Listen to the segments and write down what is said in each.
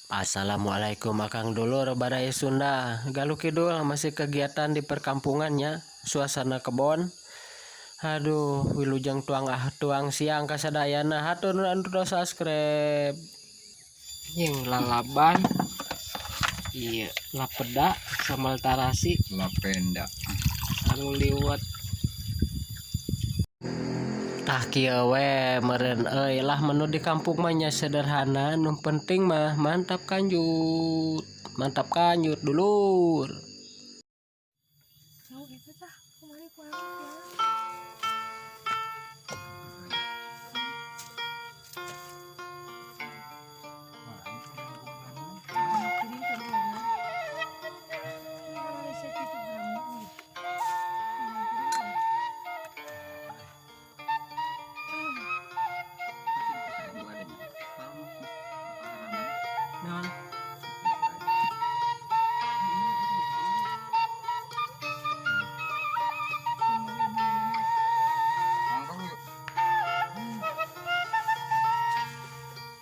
Assalamualaikum Akang dulur Baraya Sunda. Galuh Kidul masih kegiatan di perkampungannya, suasana kebon. Aduh, wilujeng tuang ah tuang siang kasadayana, hatur nuhun anu subscribe. Yang lalaban, iya, lapeda sambal tarasi. Lapenda. Anu liwet. Tah, kieu we meureun euy lah, menu di kampung mah nya sederhana, nu penting mah mantap kanjut. Mantap kanjut, dulur. Oh, gitu tah. Kemarin kurang ya. Piring kedua. Nah, resep itu berani. Piring. Naon?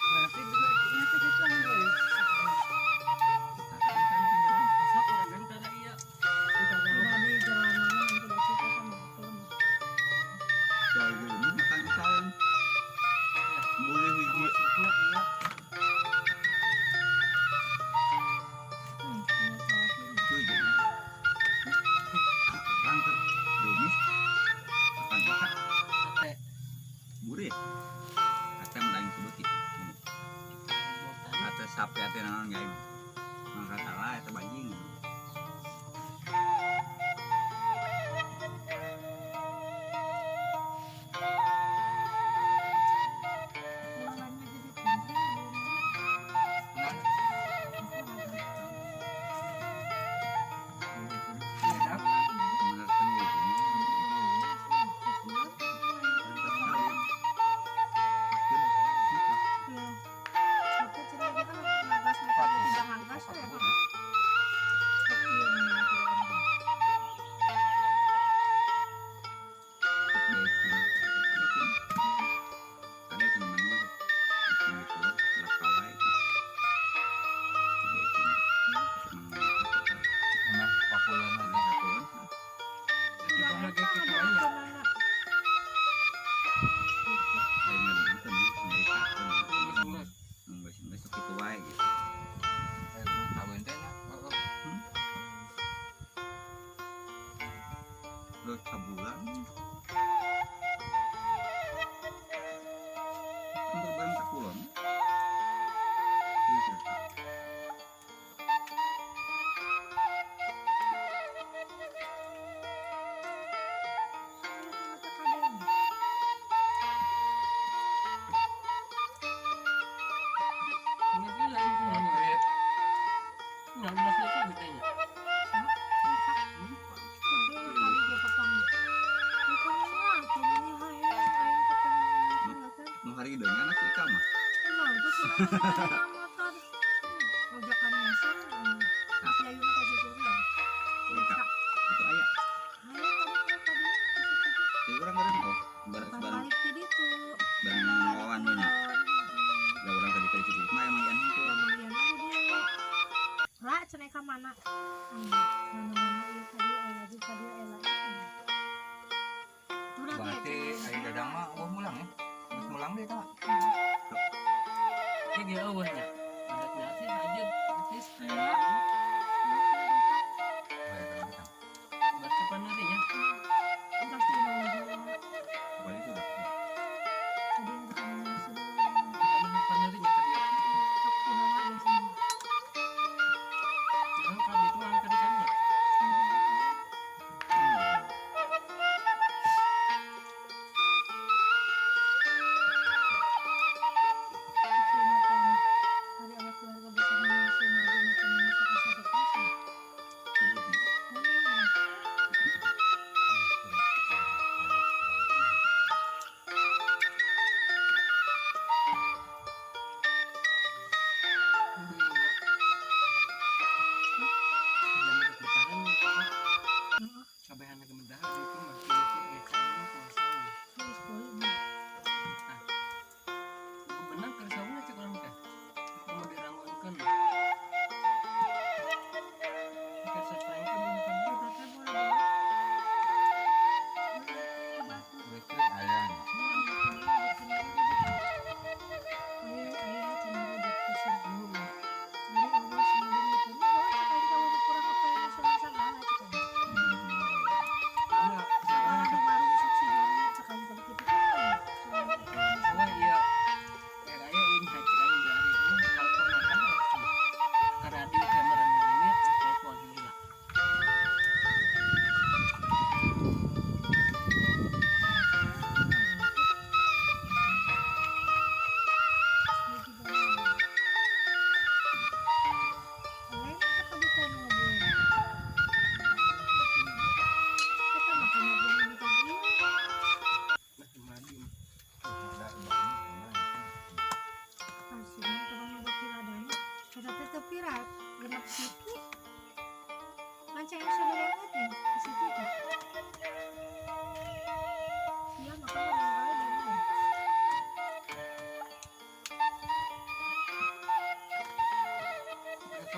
Berarti juga nyata gitu anu. Sok urang tara ieu. Tadi jalanannya yang tidak suka sama motor. Makan ikan. Boleh hiji. Masukna iya. Ini salah. Tujuh. Orang ter dumis. Makan ikan. Sate. Gurih. Ate mah daing kudu kitu. Ate sapi, ate naon gaib. Mangka salah eta bajing. Jalannya jadi penting. Bener teu. Aku cerita kan ngagas motornya tidak ngagas ya. Nah, pakulan aja. Bahagia kitu nya. Geus. Besok itu wae gitu. Kawin teh nya. Heeh. Terus sabulan. Kan bareng sakulon. Iya. Ini lain semuanya. Nya udah selesai gitu nya. Nu hari deuna anak si Ika mah. Ika. Itu aya. Jadi urang bareng, oh, bareng bareng bareng ngawawan we nya. Da urang tadi ka situ mah emang ian henteu. Lah, cenah ka mana? Mana-mana ieu ka dieu ela, ka dieu ela. Udah. Berarti ai Dadang mah eueuh mulang ya. Geus mulang deui ka. Ini dia eueuh nya. Adatnya sih aja artis. Berarti paneri nya. Pasti mau Pokoknya itu udah. Tadi yang ketemu Paneri nya ka dieu. Nah, ka dieu tuh ka dieu nya.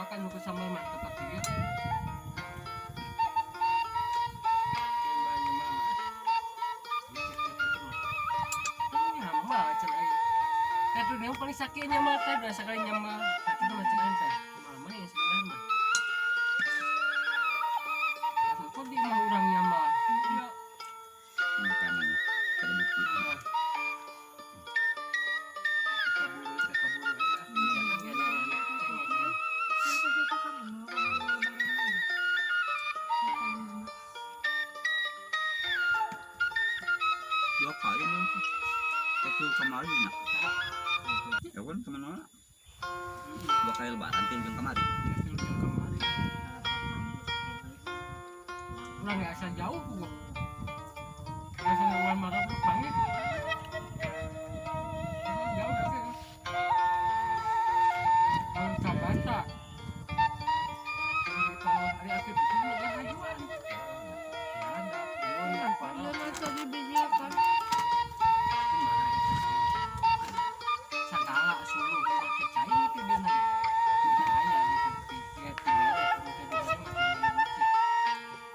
Makan ku sambal mah tempat tiga. Nyambal cenah ai. Teh dunia paling sakit nyambal teh udah sekali nyambal. Sakit mah cenah teh. Mama yang sekedar mah. Kok di mah urang nyambal? Iya. Makanannya pada bukti. Dua kali nih. Kecil kemarin nak. Ya kan kemana? Dua kali lebaran tilu kemari. Urang nggak asal jauh gua. Biasanya urang marah panggil. Jauh sih. Kalau sabata. Kalau hari akhir itu nggak hajuan. Ada. Sagala suluh pakai cair itu dia nanya. Bahaya gitu. Lihat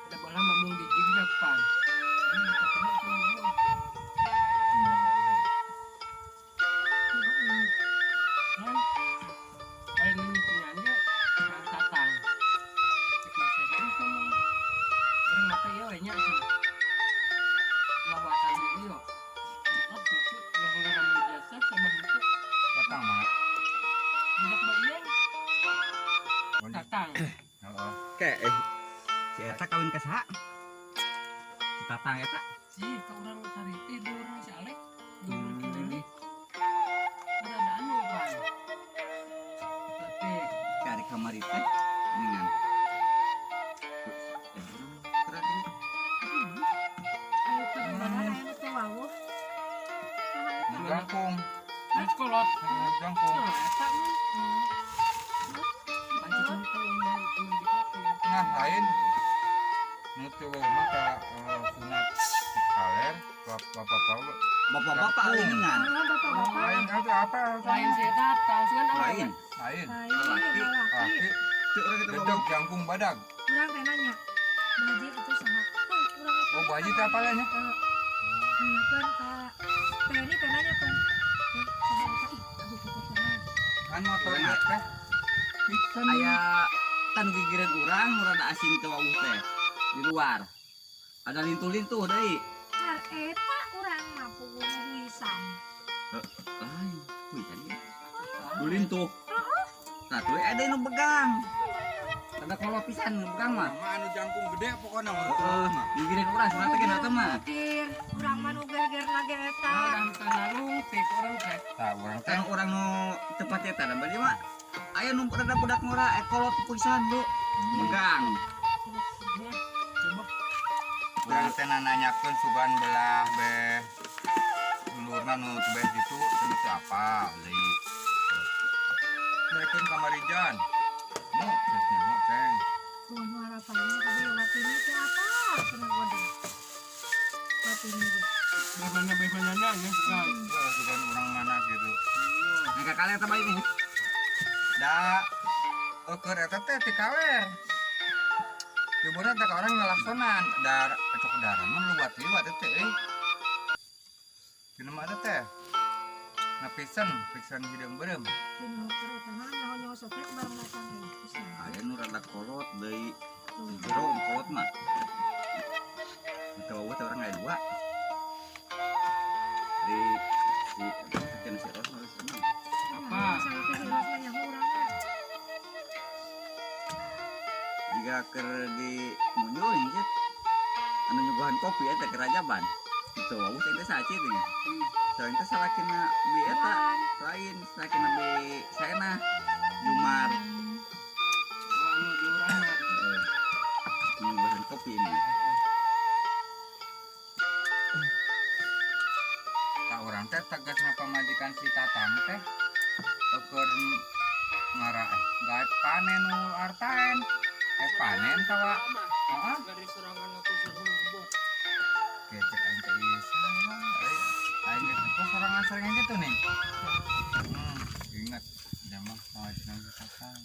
ada bola mamung di jigjag pan. Ini katanya cuma ngomong. Kan ayo nanya Kang Tatang. Cek masa itu sama. Urang mata ieu we nya cenah. Lawakan ieu. Oh, gitu. Urang jasa sama henteu. Tatang mah. Budak bae Tatang. Heeh. Kayak si eta kawin ka saha? Si Tatang eta. Si ka urang tarik tidur si Alek. Dulur kiwili. Ada anu pan. Tapi Cari kamari teh ningan. Jangkung. Kolot. Jangkung. Nah, eta mah. Nah, lain. Nu teu mah ka sunat kaler bapak-bapak. Bapak-bapak ningan. Lain atau apa? Lain si Tatang, sugan apa? Lain. Lain. Laki. Laki. Cuk urang kita Gedeg jangkung badag. Urang teh nanya. Bu Haji itu sama. Urang Oh, Bu Haji teh apa nya? Nanyakeun ka teh ini teh nanya kan. Saha eta ih abdi teh pernah. Kan motorna teh pisan. Aya tan gigireun urang nu rada asing teu wawuh teh di luar. Ada lintuh-lintuh deui. Har eta urang mah puguh huisan. Lain, huisan ieu. Nu lintuh. Nah, tuh ada nu begang. Ada kolot pisan nu begang mah. Mah anu jangkung gede pokona mah. Heeh, gigireun urang sunat teh eta mah. Pikir urang mah nu geger-na ge eta. Urang teh nalungtik urang teh. Tah urang teh Kan urang nu tempat eta da bari mah aya nu rada budak ngora kolot pisan lu begang. Coba urang teh nanyakeun sugan belah beh dulurna nu beh ditu teu teu apa deui. Daekeun ka Marijan. Nu geus nyaho ceng. Tuh nu harapannya kabeh watini teh apa cenah godeng. Watini ge. bagaimana nya sugan. Heeh, sugan urang mana gitu. Nah, ka kalian eta bae nih. Da eukeun eta teh ti kaler. Jubuna teh ka orang ngelaksonan dar cok darah mah luwat-liwat teh euy. Dina mah eta teh. Nah pisan, pisan hideung beureum. Teu nyaho keur eta mah nyaho-nyaho sopir bareng datang teh. Pisan. Aya nu rada kolot deui. Tuh. Jero nu kolot mah. Teu wawuh teh urang aya dua. Di si cenah si Ros mah seneng. Apa? Salah teh si Ros mah nyaho urang mah. Jika keur di Munjul nya anu nyuguhan kopi eta ke Rajaban. Itu wawuh teh teh saha teh nya. Soalnya teh salakina bi eta lain salakina bi saena Jumar. Oh, anu di urang mah. Heeh. Nyuguhan kopi ini. Tah urang teh tegasna pamajikan si Tatang teh eukeun ngara gak panen nu artaen. Panen tawa. Heeh. Dari serangan aku suruh ngebot. Kecek aing teh ieu saha euy. Aing geus kok sorangan seringan gitu nih. Ingat jaman pamajikan si Tatang.